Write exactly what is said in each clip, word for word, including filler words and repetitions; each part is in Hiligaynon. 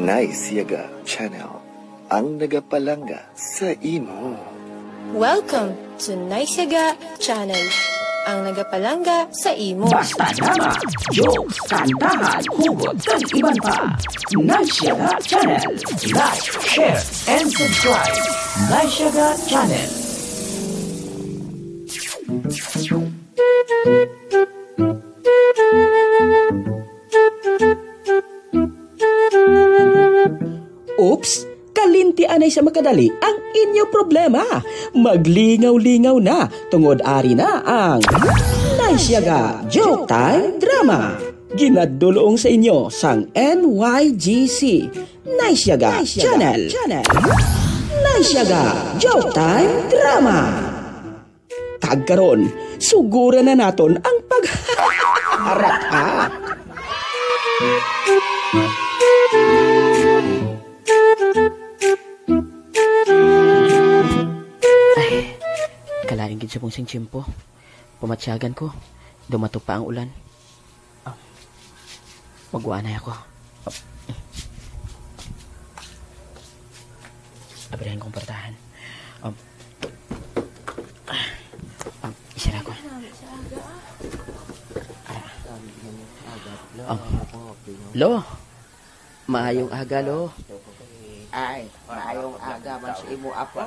Nice Yaga Channel, ang nagapalangga sa imo. Welcome to Nice Yaga Channel, ang nagapalangga sa imo. Basta drama, jokes, kantahan, hugot, kag iban pa. Nice Yaga Channel. Like, share, and subscribe. Nice Yaga Channel. Oops! Kalinti anay sa makadali ang inyo problema. Maglingaw-lingaw na, tungod ari na ang Nice Yaga Joke Time Drama. Ginadulong sa inyo sang N Y G C, Nice Yaga Channel. Nice Yaga Joke Time Drama. Kag karon, suguran na naton ang pagharap, ha? Ay, kalain gid subong sing tiyempo. Pamatyagan ko, dumatok pa ang ulan. Ah, magwa na ako. Abrihan kong portahan. Um, um, isara ko. Ah. Um, Lo, maayong aga, Lo. Ay, maayong aga man sa imo, apo.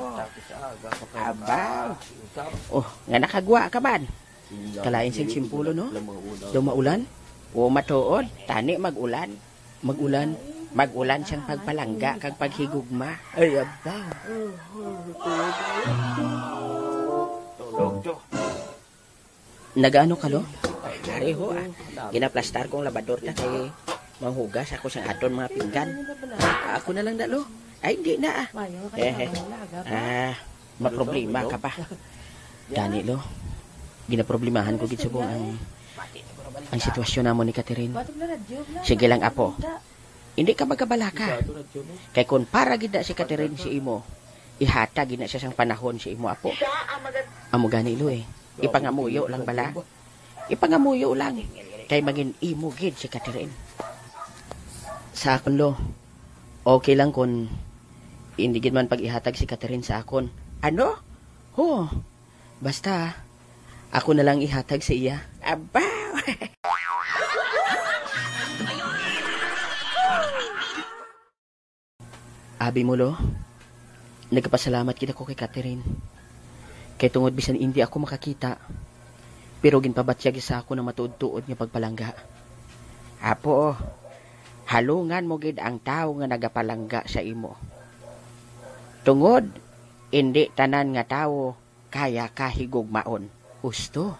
Abaw. Oh, nga nakagwa ka man. Kalain sing tiyempo, Lo, no? Daw maulan? O, matuod, tani mag-ulan. Mag-ulan? Mag-ulan sang pagpalangga kag paghigugma. Ay, abaw. Nagaano ka, Lo? Ari ho, ah. Ginaplastar kong labador ta kay manghugas ako sang aton mga pinggan. Ah, ako na lang na, Lo. Ay, hindi na, ah. Eh, eh. Ah, maproblema ka pa. Gani, Lo. Ginaproblemahan ko gid subong ang, ang sitwasyon namon ni Catherine. Sige lang, apo. Hindi ka magkabalaka. Kay kung para gid na si Catherine si imo, ihatag gid na siya sang panahon si imo, apo. Amo gani, Lo, eh. Ipangamuyo lang bala. Ipangamuyo lang. Kay mangin imo gid si Catherine. Sa akon, Lo, okay lang kung hindi gid man pag-ihatag si Catherine sa akon. Ano? Ho. Basta, ako na lang ihatag sa iya. Aba! Abi mo, Lo, nagapasalamat gid ako kay Catherine. Kay tungod bisan indi ako makakita, pero ginpabatyag sa ako ang matuod-tuod nga pagpalangga. Apo, halungan mo gid ang tawo nga nagapalangga sa imo. Tungod, indi tanan nga tawo kaya ka higugmaon. Husto.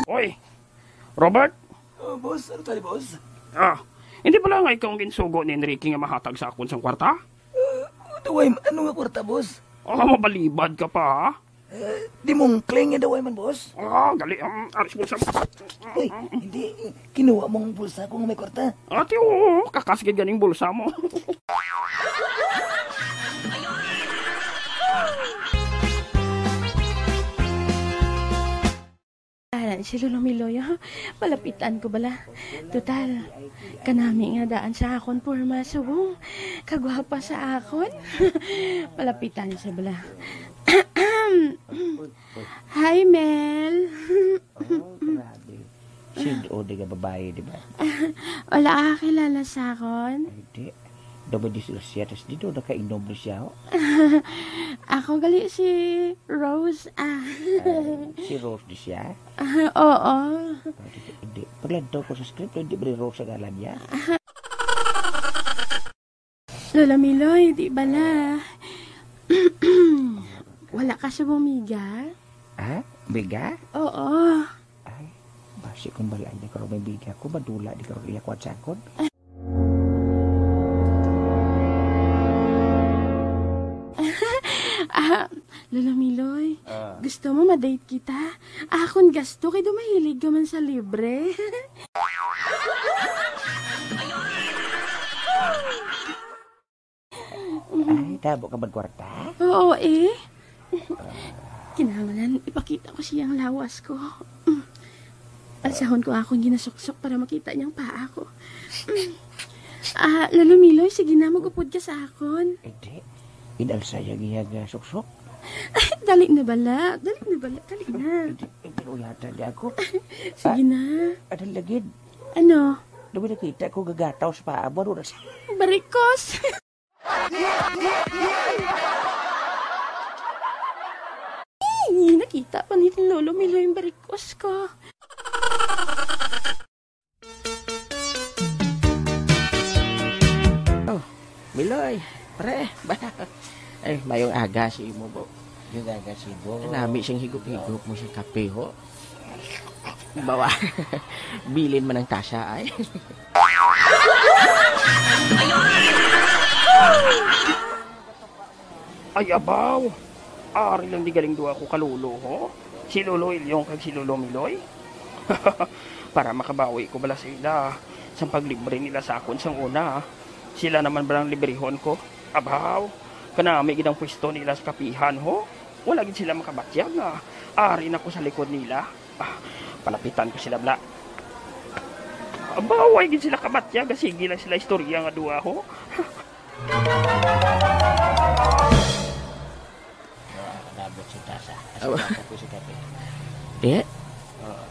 Oy, Robert? Oh, boss, ano tayo, boss? Ah, hindi pala nga ikaw ang ginsugo ni Enrique nga mahatag sa akon sang kwarta? Ah, daway, ano nga kwarta, boss? Ah, mabalibad ka pa, ha? Eh, di mong kling nga daway man, boss? Ah, gali, um, aris bulsa mo. Uy, hindi. Kinuha mong bulsa kung may kwarta. Ati, oo, kakas gid ganing bulsa mo. Anan si Lolo Miloy, oh. Malapitan ko bala. Tutal, kanami nga daan sa akon porma subong kagwapa sa akon. Malapitan siya bala. Hi, Mel. Oh, grabe. Sin-o di nga babayi, di ba? Wala ka kilala sa akon? Ay, di. Daw may disgrasya, tas di daw nakainom ni siya, oh. Ako gali si Rose, ah. Ay, si Rose di siya? Ah, oo. Oh, di, di. Paglantaw ko sa script, di ba ni Rose ang ngalan niya? Lola Miloy, di bala. Wala ka sa bumiga? Ha? Biga? Oo. Ay, basi kung balain di karon may biga ko, madula di karon iya kuwan sa akon. Ah, Lola Miloy, ah, gusto mo ma-date kita? Akon gasto kay daw mahilig ka man sa libre. Ay, tabo ka magkwarta? Oo, eh. Ah, Kinahanglan ipakita ko siya ang lawas ko. Mm. Alsahon ko akong ginasuksok para makita niya ang paa ko. Mm. Ah, Lolo Miloy, sige na, mag-upod ka sa akon. Hindi. Inalsa niya ang iyang, ah, suksok. Dali na bala, dali na bala, dali na. Hindi, hindi, uyatan niya ako. Sige na. Adal lagid. Ano? Nung nakita ko gagataw sa paa mo, ano na siya? Barikos. Ay, nakita pa ni Lolo Miloy ang barikos ko. Oh, Miloy, pre, ba? Ay, mayong aga sa imo, bo. Yung aga sa imo. Nami siyang higop-higop mo sa kape, ho. Bawa, bilin man ang tasa, ay. Ay, abaw! Ari lang di galing duha ko ka lolo, ho? Si Lolo Ilyong kag si Lolo Miloy? Para makabawi ko bala sa ila, sang paglibre nila sa akon sang una. Sila naman balang librehon ko. Abaw, kanami gid ang pwesto nila sa kapihan, ho? Wala gid sila makabatyag nga ari na ko sa likod nila. Ah, palapitan ko sila, bala. Abaw, way gid sila kabatyag, sige lang sila istorya nga duha, ho? Nabot si Tasa. Awa. Asa ko si Kape? Eh? Oo.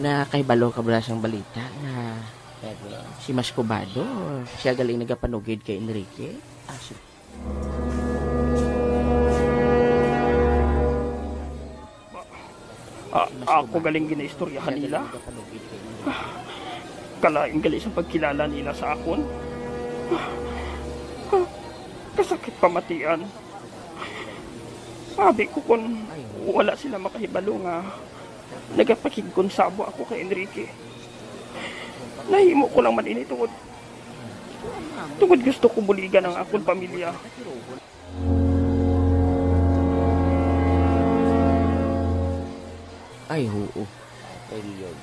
Nakahibalo ka bala sang balita nga Pero, si Mascobado, siya galing nagapanugid kay Enrique? Ah, si Ah, ako galing ginaistoryahan nila. Kalain gali sa pagkilala nila sa akon. Kasakit pamatian. Abi ko kon wala sila makahibalo nga nagapakigkonsabo ako kay Enrique. Nahimo ko lang man ini tungod, tungod gusto ko buligan ang akon pamilya. Ay, oo. Ay, Lord.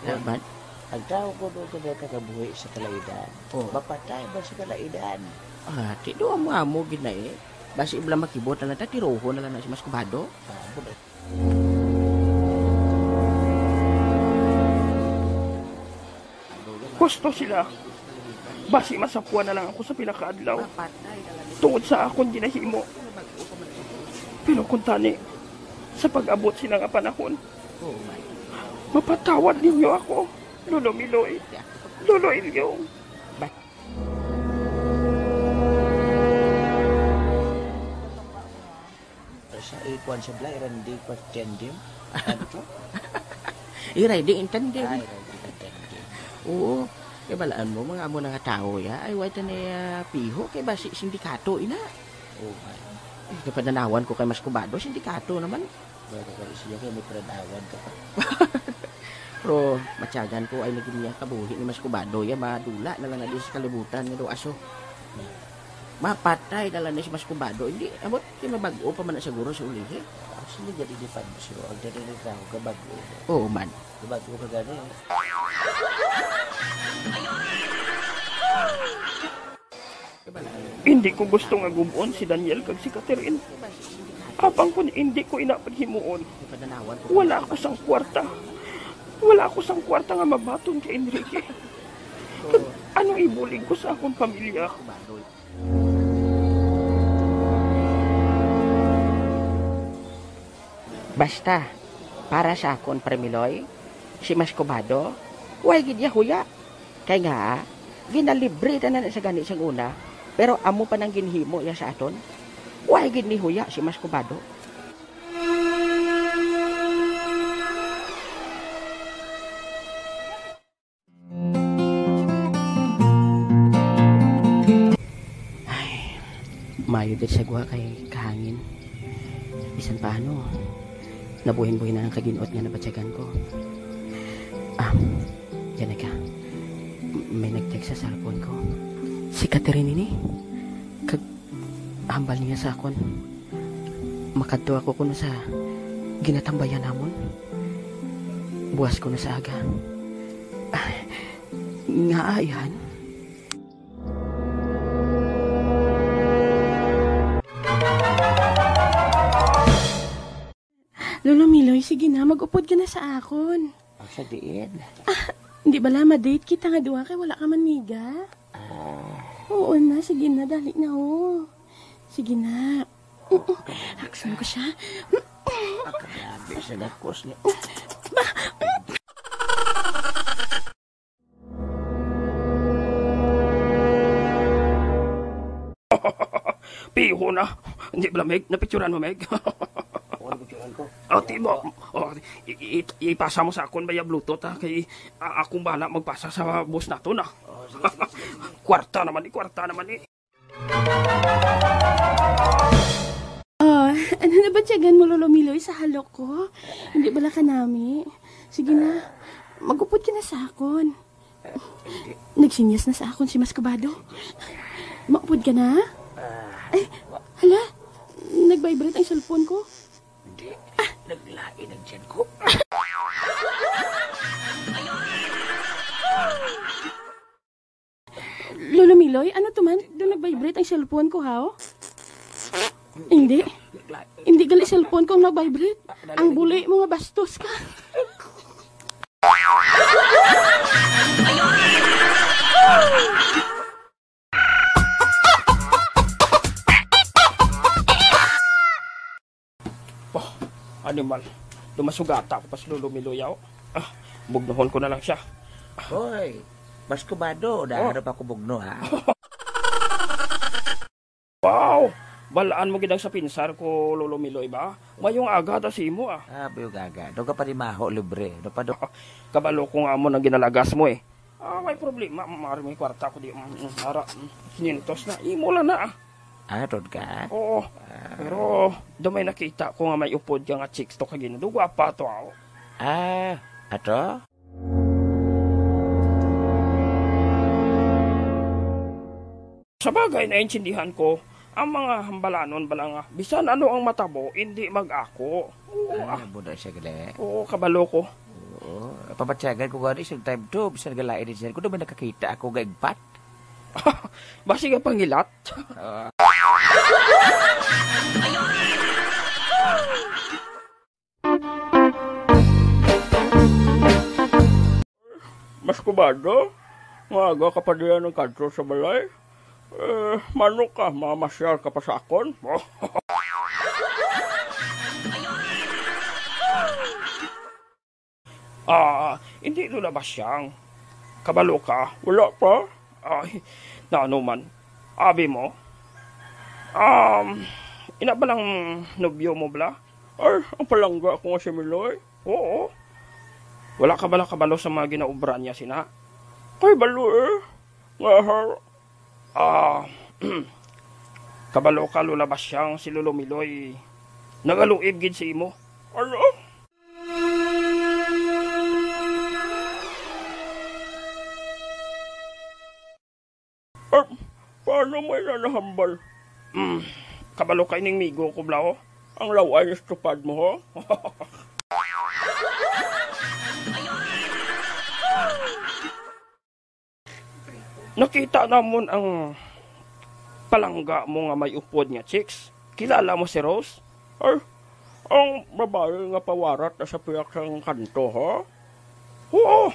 Dapat. Ang tao ko doon ka kagabuhi sa kalaidan. Oh. Mapatay ba sa kalaidan? Ah, tido ang mga amo gid na eh. Basi bala makibot na lang ta, tirohon na lang na si Mascobado. Ah, amo na. Husto sila. Basi masapwan na lang ako sa pila ka adlaw tungod sa akon ginahimo. Pero kuntani, sa pag-abot sina nga panahon, mapatawad ninyo ako, Lolo Miloy, Lolo Ilyong. Sa ikuan sa balay, Randy Quartendem. Ano to? Iray di intendem. Ay, Randy Quartendem. Oo. Kay balaan mo, mga amo na nga tawo ya. Ay, way ta na, ah, piho. Kay basi sindikato, ina. Oo, ay. Eh, kay pananawan ko kay Mascobado, sindikato naman. Pero kay siya kay may pananawan ka pa. Pero matyagan ko ay naging niya kabuhi ni Mascobado ya. Madula na lang na di sa kalibutan nga daw aso. Mapatay na lang na si Mascobado. Hindi, abot, kay mabag-o pa man na siguro sa ulihi. Actually, gani di pa, sir. Ang gani ni tao, kabag-o. Oo man. Kabag-o ka gani. Hindi ko gusto nga gub-on si Daniel kag si Catherine. Apang kun hindi ko ina paghimuon, wala ako sang kwarta. Wala ako sang kwarta nga mabaton kay Enrique. Kag ano ibulig ko sa akong pamilya? Basta, para sa akon, Pre Miloy, si Mascobado, way gid niya huya. Kay nga, ginalibre ta na sa gani sang una, pero amo pa nang ginhimo iya sa aton. Way gid ni huya si Mascobado. Ay, maayo gid sa gwa kay kahangin. Bisan pa ano, nabuhin-buhin na ang kaginot nga nabatyagan ko. Ah, diyan ka. M-, may nag-text sa cellphone ko. Si Catherine ini. Kag hambal niya sa akon, makadto ako kuno sa ginatambayan namon. Buwas kuno sa aga. Ah, nga, Ian? Sige na, mag-upod ka na sa akon. Ang sa diin? Ah, hindi bala ma-date kita nga duha kay wala ka man miga? Ah. Oo na, sige na, dali na, oh. Sige na. Haksan ko siya. Ang grabe sa lakos niya. Piho na. Hindi bala, Meg? Napicturan mo, Meg? Oo, napicturan ko. Oh, timo. Oh, i- i- ipasa mo sa akon via Bluetooth, ha? Kay, ah, akong bala magpasa sa boss nato na. Oh, sige, sige, sige, sige. Kwarta naman ni, kwarta naman ni. Oh, ano na ba tiyagan mo, Lolo Miloy, sa halok ko? Hindi bala ka nami? Sige na, mag-upod ka na sa akon. Nagsinyas na sa akon si Maskubado. Maupod ka na? Ay, hala, nag-vibrate ang cellphone ko. Hindi, naglain ang tiyan ko. Lolo Miloy, ano to man? Doon nag-vibrate ang cellphone ko, ha? Hindi. Hindi gali cellphone ko ang nag-vibrate. Ang buli mo nga bastos ka. Oh, animal. Dumasugata ko pa si Lolo Miloy, oh. Ah, bugnuhon ko na lang siya. Hoy, Maskubado, da, ah, ano pa ko bugno, ha? Wow! Balaan mo gid ang sa pinsar ko, Lolo Miloy, ba? Mayong aga ta sa imo, ah. Ah, mayong aga. Daw ka pa ni Maho libre. Daw pa do- Kabalo ko nga amo nang ginalagas mo, eh. Ah, may problema. Mari may kwarta ko di. Mm, mm, ara, mm, kinyentos na. Imo lang na, ah. Ah, doon ka? Oo. Ah. Pero, do may nakita ko nga may upod ka nga chicks to kagina. Do gwapa to, ah. Ah, ato? Sa bagay, naintindihan ko, ang mga hambalanon bala nga, bisan ano ang matabo, hindi mag-ako. Oo, ah, ah. Buda siya gali. Oo, kabalo ko. Oo, pabatyagan ko gani isang time to, bisan galain din siya. Kung may nakakita ako, gaigpat. Basi nga pangilat. Ah. Mas kubado, maaga ka pa diyan ang kadto sa balay. Eh, manok ka, mamasyal ka pa sa akon. Ah, hindi, Lola Basyang. Kabalo ka? Wala pa. Ay, naano man? Abi mo? Um, ina ba lang nobyo mo bala? Ay, ang palangga ko nga si Miloy. Oo. Wala ka bala kabalo sa mga ginaobra niya sina? Ay, balo eh. Nga ha? Ah, kabalo ka, Lola Basyang, si Lolo Miloy nagaluib gid sa imo. Ano? Ah, paano mo ina nahambal? Hmm, kabalo ka ining migo ko, bala, oh. Ang laway nga estupad mo, ho? Nakita namon ang palangga mo nga may upod nga chicks. Kilala mo si Rose? Ay, ang babayi nga pawarat na sa pihak sang kanto, ha? Oo.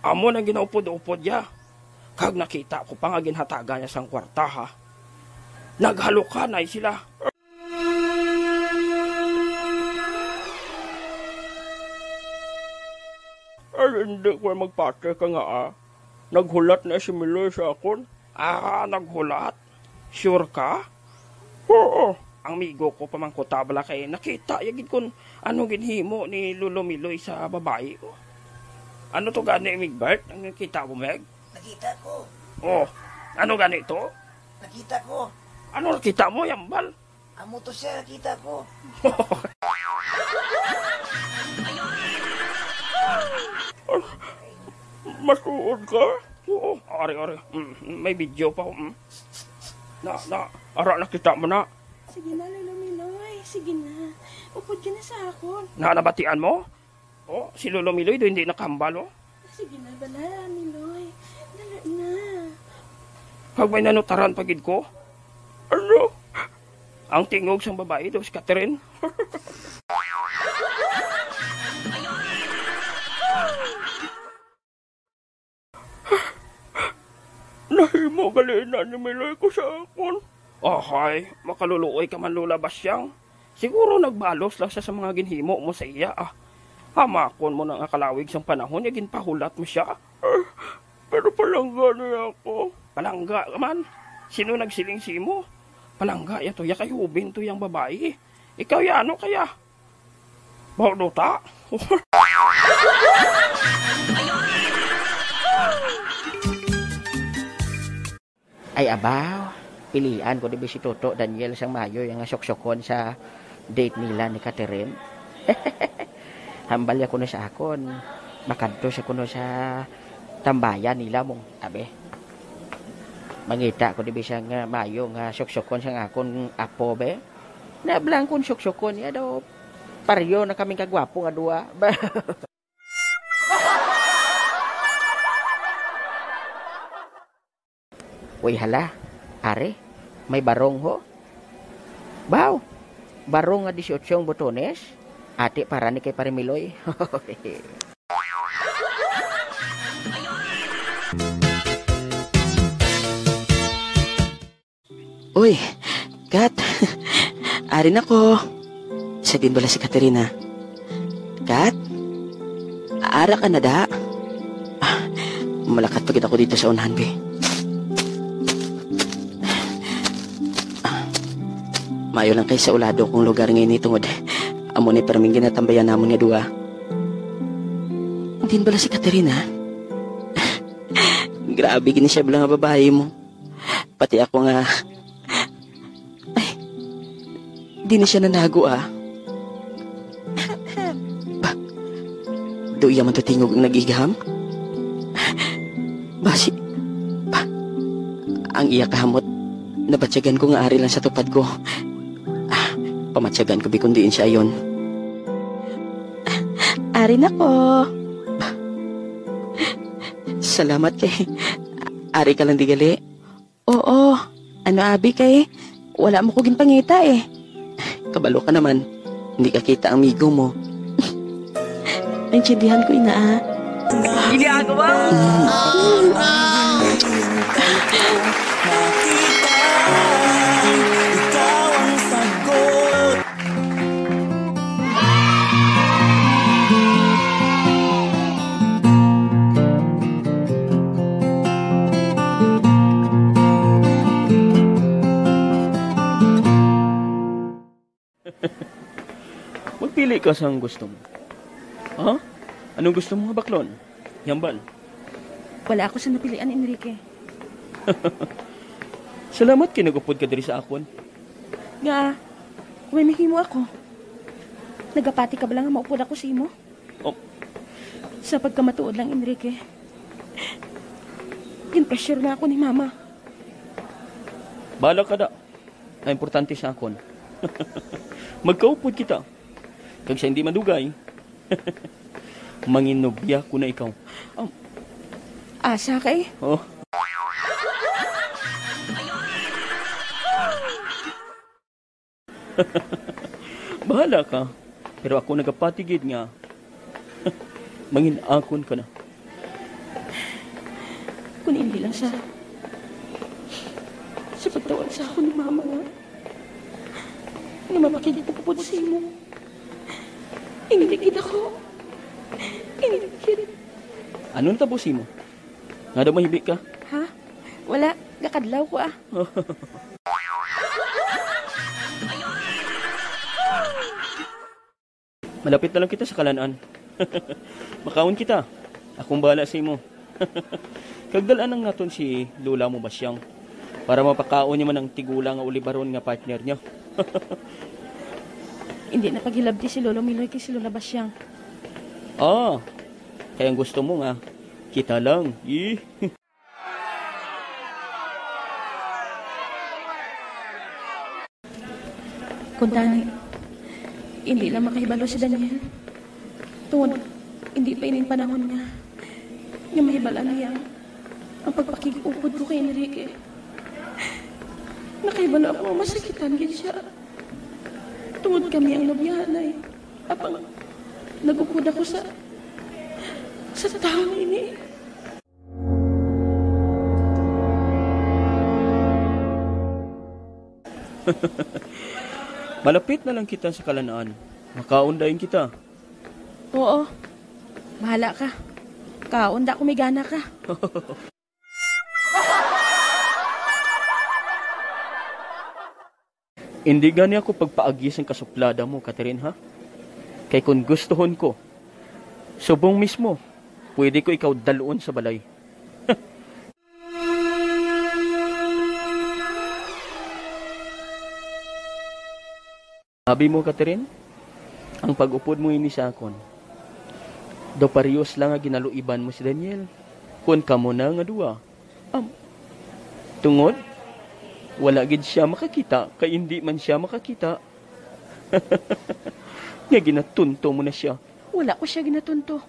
Amo nang ginaupod-upod niya. Kag nakita ko pa nga ginhatagan niya sang kwarta, ha. Naghalukanay sila. Ay, hindi ko magpati ka nga, ah. Naghulat na si Miloy sa akon. Ah, naghulat? Sure ka? Oo. Ang migo ko, pamangkuta bala kay nakita ya gid kun ano ginhimo ni Lolo Miloy sa babayi. Ano to gani, Migbert? Ang nakita mo, Meg? Nakita ko. Oh, ano gani to? Nakita ko. Ano nakita mo, Yambal? Amo to siya, kita ko. Matuod ka? Oo, ari, ari. Mm, may video pa. Mm. Na, na, ara, nakita mo na. Sige na, Lolo Miloy. Sige na. Upod ka na sa akon. Na, nabatian mo? Oh, si Lolo Miloy do hindi nakahambal, oh. Sige na bala, Miloy. Dali na. Kag may nanutaran pa gid ko. Ano? Ang tingog sang babayi do si Catherine. Pagalinan ni Miloy ko sa akon. Ahay, makaluluoy ka man, Lola Basyang. Siguro nagbalos lang siya sa mga ginhimo mo sa iya, ah. Hamakon mo na nga kalawig sang panahon nga ginpahulat mo siya. Eh, pero palangga niya ako. Palangga ka man? Sino nagsiling sa imo? Palangga ya to ya kay hubin to yang babayi. Ikaw ya ano kaya? Baho duta? Ay, abaw, pilian ko dibi si Toto Daniel sang mayo yang suksukon sa date nila ni Catherine. Hambal ya kuno sa akon, makadto sa kuno sa tambayan nila mong, abi. Mangita ko dibi sang mayo nga suksukon sang akon apo, be. Nablang kon suksukon niya daw, pareho na kaming kagwapo nga duwa. Uy, hala, are, may barong ho. Baw, barong nga dieciocho ang botones. Ati para ni kay Pare Miloy. Uy, Kat, ari na ko. Sa din bala si Katerina? Kat, ara ka na da? Ah, malakat pa gid ako dito sa unahan, be. Ah, maayo lang kay sa ulado kong lugar nga ini tungod amo ni perming ginatambayan namon nga duha. Din bala si Katerina? Grabe gini siya bala nga babayi mo. Pati ako nga, ay, di na siya nanago, ah. Ba, do iya man to tingog ang nag-igam? Basi, ba, ang iya kahamot, nabatyagan ko nga ari lang sa tupad ko. Ah, pamatyagan ko bi kung diin siya ayon. Ari na ko. Salamat kay ari ka lang digali. Oo. Ano, abi, kay wala mo ko ginpangita, eh. Kabalo ka naman, hindi ka kita ang migo mo. Naintindihan ko, ina, ah. Ginagawa mo. Magpili ka sang gusto mo. Ha? Anong gusto mo nga baklon? Yambal. Wala ako sa napilian, Enrique. Salamat kay nag-upod ka diri sa akon. Nga, kung may mahimo ako, nagapati ka bala nga maupod ako sa imo? Oh. Sa pagkamatuod lang, Enrique, gin-pressure na ako ni Mama. Bahala ka da. Ang importante sa akon, magkaupod kita. Kag sa hindi madugay, manginobya ko na ikaw. Oh. Asa kay? Oh. Bahala ka. Pero ako nagapatigid nga mangin-akon ka na. Kung hindi lang sa, sa pagtawag sa akon ni Mama nga, nga mapakigpupod sa imo. Hindi gid ako. Hindi gid. Ano natabo sa imo? Nga daw mahibi ka? Ha? Wala. Gakadlaw ko, ah. Malapit na lang kita sa kalan-an. Makaon kita. Akong bahala sa imo. Kag dal-an lang naton si Lola mo, Basyang, para mapakaon niya man ang tigulang nga ulibaron nga partner niya. Hindi na paghilabti si Lolo Miloy kay si Lola Basyang. Ah, kaya ang gusto mo nga, kita lang. Ih. Kuntani, hindi lang makahibalo si Daniel. Tungod, hindi pa ini ang panahon nga, nga mahibal-an niya ang pagpakig-upod ko kay Enrique. Nakahibalo ako nga masakitan gid siya. Tungod kami ang nobyahanay. Apang nag-upod ako sa, sa tawo ini. Malapit na lang kita sa kalanaan. Makaon dayon kita. Oo. Bahala ka. Kaon da kung may gana ka. Hindi gani ako pagpaagi sang kasuplada mo, Catherine, ha? Kay kung gustuhon ko, subong mismo, pwede ko ikaw dalon sa balay. Abi mo, Catherine, ang pag-upod mo ini sa akon, daw parehos lang nga ginaluiban mo si Daniel, kun kamo na nga duha. Am, tungod, wala gid sia makakita, kay indi man sia makakita. Nga ginatunto mo na sia. Wala ko sia ginatunto.